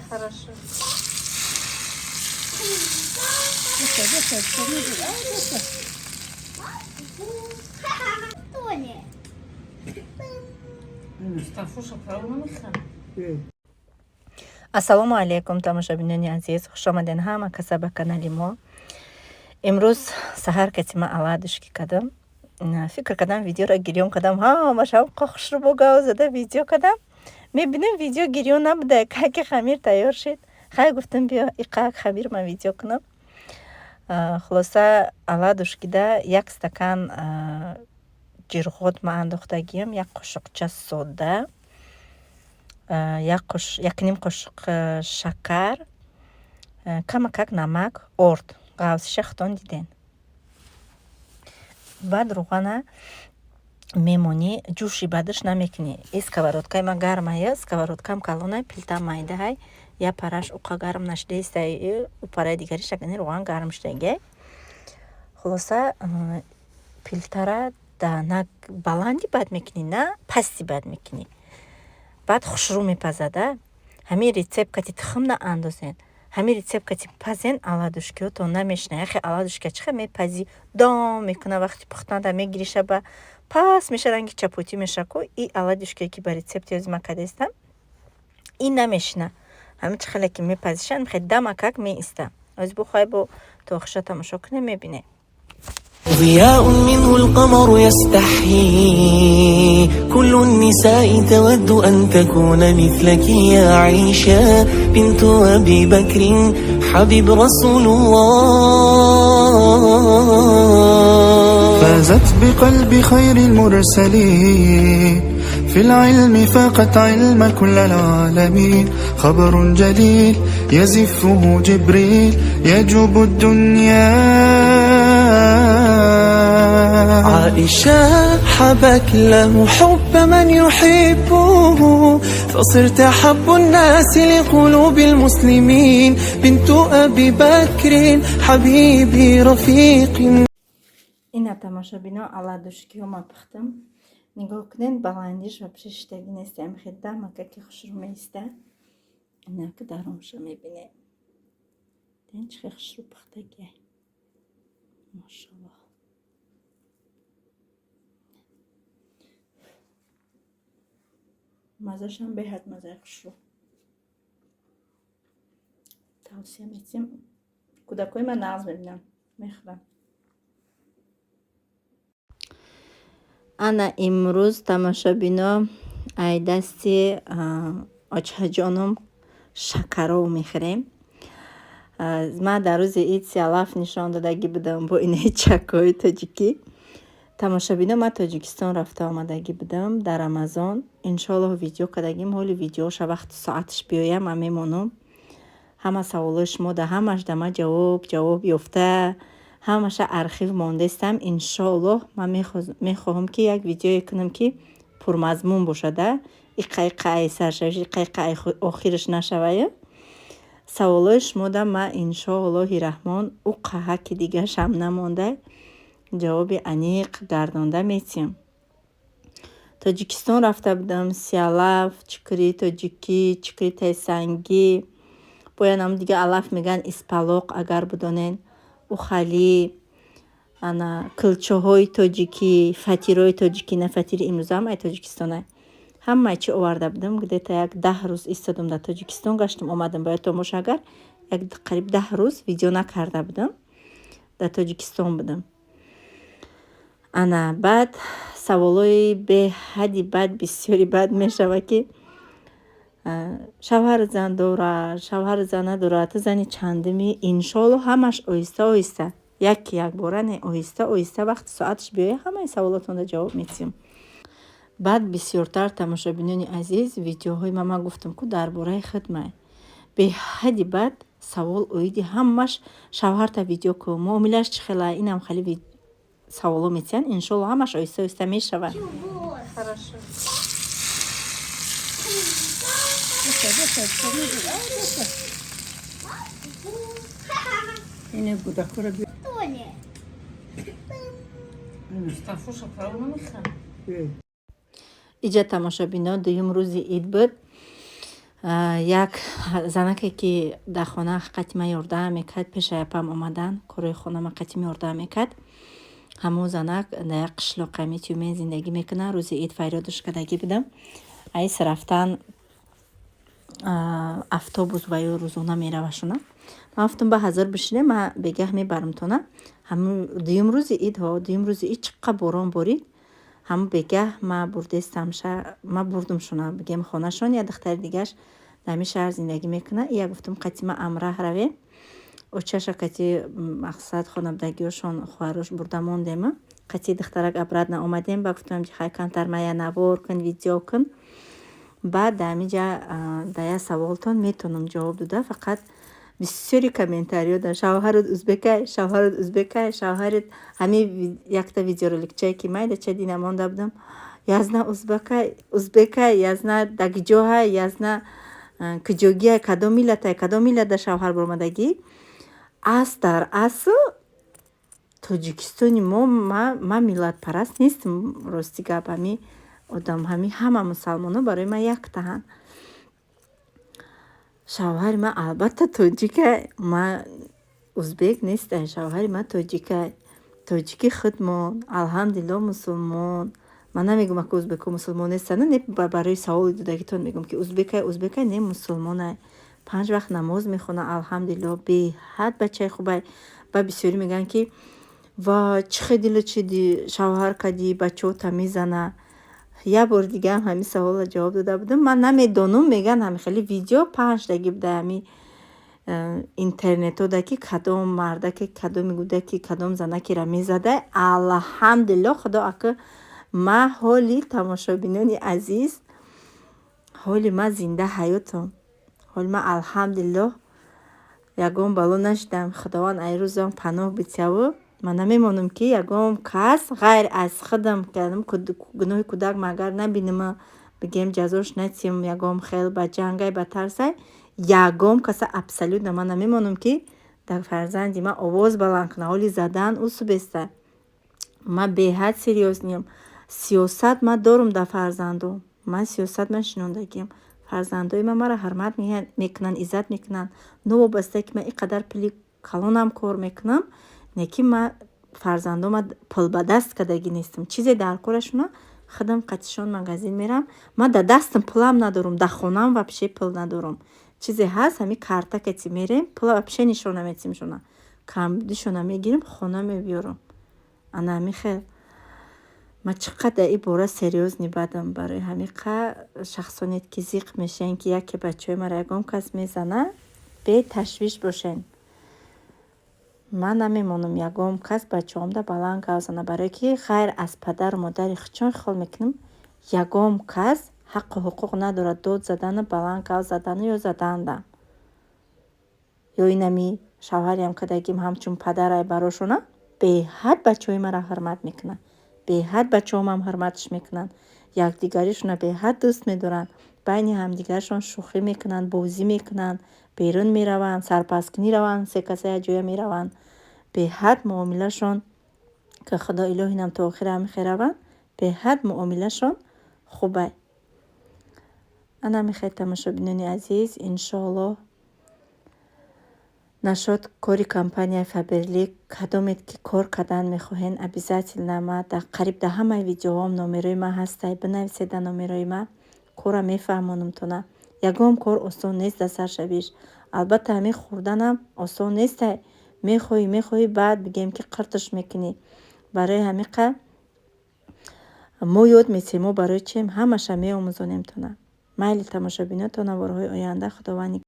Хорошо. Ассалому алайкум, тамошобинони азиз, хушомаден ҳама каса ба канали мо. Имрӯз саҳар кати ман оладушки кардам. Фикр кардам, видеоро гирён кардам, ҳамаш ҳам хушрӯ бо гав зада видео кардам. Мебинем, видео гирён набуда, каки хамир тайёр шид. Хай, гуфтам, биё иқак хамир ман видео кунам. Хулоса, оладушкида як стакан ҷирғот ман андохтагиам, як қошуқча сода, якним қошуқ шакар, камакак намак, орд, ғавсиша худтон диден. Баъд рӯғана мемонӣ, ҷӯши бадаш намекунӣ. И сковородкаи ман гармая, сковородкам калонай, плитам майдаҳай, як параш уқа гарм нашидаистай, у параи дигариш агани рӯған гарм шудагиай. Хулоса, плитара на баланди бад мекунӣ, на пасти бад мекунӣ. Баъд хушрӯ мепазада. Ҳамин рецепт кати тухм наандозен. Ҳамин рецепт кати пазен, оладушкиҳотон намешина. Яхе оладушка чӣ хел мепазӣ, дом мекуна, вақти пухтанда мегириша, ба пас меша, ранги чапотӣ меша ку. И оладушкие ки ба рецепти ҳози ман кардаистам, ин намешина. Ҳамин чӣ хеле ки мепазиша, хел дамакак меиста. Ҳози бухоҳед, бо то охиша тамошо кунед, мебинед. ضياء منه القمر يستحيي، كل النساء تود أن تكون مثلك يا عيشة بنت أبي بكر حبيب رسول الله. فازت بقلب خير المرسلين، في العلم فاقت علم كل العالمين، خبر جليل يزفه جبريل يجوب الدنيا. عائشة حبك له حب من يحبه، فصرت أحب الناس لقلوب المسلمين، بنت أبي بكر حبيبي رفيق. Ина, тамошобино, оладушкиҳо ман пухтам. Нигоҳ кунед, баландиш вообще шиштагӣ нест, ҳамихе дамакаки хушрӯ меиста. Инаки дарунша мебинед. Диден, чӣ хел хушрӯ пухтагиай. Мошаллоҳ. Маззашам беҳад маззаи хушрӯ. Тавсия метиҳем. Кӯдакҳои ман нағз мебинанд, мехӯранд. Ана имрӯз, тамошобино, ай дасти очаҷоном шакаров мехӯрем. Ман дар рӯзи ид алаф нишон додагӣ будам бо инаи чакҳои тоҷикӣ. Тамошобино, ман Тоҷикистон рафта омадагӣ будам дар Рамазон. Иншоаллоҳ, видео кардагим, ҳоли видеоша вақти соаташ биёям, ман мемонам. Ҳама саволҳои шумо да ҳамаш да ман ҷавоб ёфта, ҳамаша архив мондаистам. Иншоаллоҳ, ман мехоҳам, ки як видеое кунам, ки пурмазмун бошада. Иқа иқа ай саршавиш, иқа иқа ай охираш нашавая. Саволҳои шумо да ман иншоаллоҳи раҳмон ӯ қаҳаки дигашам намонда, ҷавоби аниқ гардонда метиҳам. Тоҷикистон рафта будам, сиалаф, чикри тоҷикӣ, чикри тайсангӣ, бояд нам дига алаф мегӯянд, испалоқ, агар бидонен, ухалӣ, ана кӯлчаҳои тоҷикӣ, фатирҳои тоҷикӣ, на фатири имрӯза ҳамаи Тоҷикистонай. Ҳамаи чӣ оварда будам, где-то як 10 рӯз истодам дар Тоҷикистон, гаштам омадам. Бояд томоша, агар як қариб 10 рӯз видео накарда будам, дар Тоҷикистон будам. Ана баъд саволҳои беҳадди бад, бисёри бад мешавад, ки шавҳари зан дорад, шавҳари зан надорад, ту зани чандумӣ. Иншоаллоҳ, ҳамаш оҳиста оҳиста, яке якбора не, оҳиста оҳиста, вақти соаташ биёяд, ҳамаи саволотонро ҷавоб медиҳем. Баъд бисёртар, тамошобинони азиз, видеоҳои ман гуфтам ку, дар бораи хидмат. Беҳадди бад савол оиди ҳамаш шавҳарта видео ку, муомилааш чӣ хела, инам хеле саволҳо метиҳанд. Иншоаллоҳ, ҳамаш оҳиста оҳиста мешавад. Хорошо. Иҷа, тамошобино, дуюм рӯзи ид буд. Як занаке, ки дар хона қати ман ёрдам мекард, пеши апам омадан, корои хонама қатим ёрдам мекард. Ҳамон занак дар як қишлоқи ҳами Тюмен зиндагӣ мекунад. Рӯзи ид фарёдаш кардагӣ будам. Аис рафтан, автобус ва ё рӯзона меравашона. Ман гуфтам, ба ҳазор бишинем, ман бегаҳ мебарамтона. Ҳамун дуюм рӯзи ид, ҳо, дуюм рӯзи ид чиққа борон борид. Ҳамун бегаҳ ма бурдестамша, ма бурдумшона, бигем, хонашон. Як духтари дигаш дар ҳамин шаҳр зиндагӣ мекунад. Я гуфтам, қати ма амраҳ равем. Очаша кати, мақсад, хонабдагиҳошон, хоҳарош бурда мондема. Қати духтарак обратно омадем. Ба гуфтам, хай, камтар ма я навор кун, видео кун. Баъд дар ҳамин ҷа дар як саволтон метавонам ҷавоб дода. Фақат бисёри комментариҳо дар шавҳарат узбекай, шавҳарат узбекай, шавҳарат, ҳамин якта видеороликчае, ки майдача дина монда будам, язна узбекай, узбекай, язна дагиҷоҳай, язна куҷогиай, кадом миллатай, кадом миллат дар шавҳар баромадагӣ. Асл дар асл Тоҷикистони мо, ман миллатпараст нестам, рости гап, ҳами одам, ҳами ҳама мусалмонҳо барои ман яктаҳанд. Шавҳари ман албатта тоҷикай, ман узбек нестай, шавҳари ман тоҷикай. Тоҷики худмон, алҳамдулилло, мусулмон. Ман намегӯям, ки узбекҳо мусулмон нестанд, не, барои саволи додагитон мегӯям, ки узбекай, узбекай не, мусулмонай. Панҷ вақт намоз мехонад, алҳамдулилло, беҳад бачаи хубай. Ба бисёрӣ мегӯянд, ки ва чӣ хел дилат шуди, шавҳар кардӣ, бачаҳота мезана. Як бори дигаам ҳамин саволро ҷавоб дода будам. Ман намедонам, мегӯянд, ҳами хеле видео паҳн шудагӣ буда ҳами интернетҳода, ки кадом мардаке, кадоми гудаки, кадом занакеро мезадай. Алҳамдулилло, худо ака, ман ҳоли, тамошобинони азиз, ҳоли ман зинда ҳаётам. Ҳоли ман, алҳамдулиллоҳ, ягон бало нашидам. Худованд ай рӯзам паноҳ битияву ман намемонам, ки ягон кас ғайр аз худам гуноҳи кӯдак магар набинам, бигем, ҷазош натиҳам, ягон хел ба ҷангай, ба тарсай, ягон каса абсолютно ман намемонам, ки дар фарзанди ман овоз баланд кунад. Ҳоли задан усубеста. Ман беҳад серьёзный ам. Сиёсат ман дорум дар фарзандом. Ман сиёсат ман шинондагиам. Фарзандои ман маро ҳурмат мекунанд, иззат мекунанд. Новобаста ки ман ин қадар пули калонам кор мекунам, не ки ман фарзандома пулбадаст кардагӣ нестам. Чизе дар корашона, худам қатишон магазин мерам. Ман дар дастам пулам надорум, дар хонаам вообще пул надорум. Чизе ҳаст, ҳамин карта кати мерем, пула вообще нишон наметимшона. Камбудишона мегирем, хона мебиёрам. Ана ҳамин хел. Ман чӣ қадар ин бора серьёзный бадам. Барои ҳамин қа шахсоне, ки зиқ мешаванд, ки яке бачаҳои маро ягон кас мезана, беташвиш бошед. Ман намемонам ягон кас бачаҳомда баланд гап зана, барое ки ғайр аз падару модари худшон хиёл мекунам, ягон кас ҳаққу ҳуқуқ надорад дод задану баланд гап задану ё заданда. Ё инами шавҳариам кардагим ҳамчун падарай барошона, беҳад бачаҳои маро ҳурмат мекунад. Беҳад бачаҳомам ҳурматш мекунанд. Якдигаришонро беҳад дӯст медоранд. Байни ҳамдигаршон шӯхӣ мекунанд, бозӣ мекунанд, берун мераванд, сарпасткунӣ раванд, се каса як ҷоя мераванд. Беҳад муомилашон, ки худо илоҳинам то охир ҳамин хел раванд, беҳад муомилашон хубай. Ана мехел, тамошобинони азиз, иншоаллоҳ, нашод кори компанияи Фаберлик, кадомед ки кор кардан мехоҳед, обязательно ма қариб дар ҳамаи видеоҳом номерои ман ҳастай, бинависед дар номерои ман, корра мефаҳмонамтона. Ягон кор осон нест дар саршавиш. Албатта, ҳамин хӯрданам осон нестай. Мехоҳӣ, мехоҳӣ, баъд бигем, ки қиртш мекунӣ. Барои ҳамин қа мо ёд метиҳем, мо барои чием, ҳамаша меомӯзонемтона. Майли, тамошобино, то наворҳои оянда, Худованд.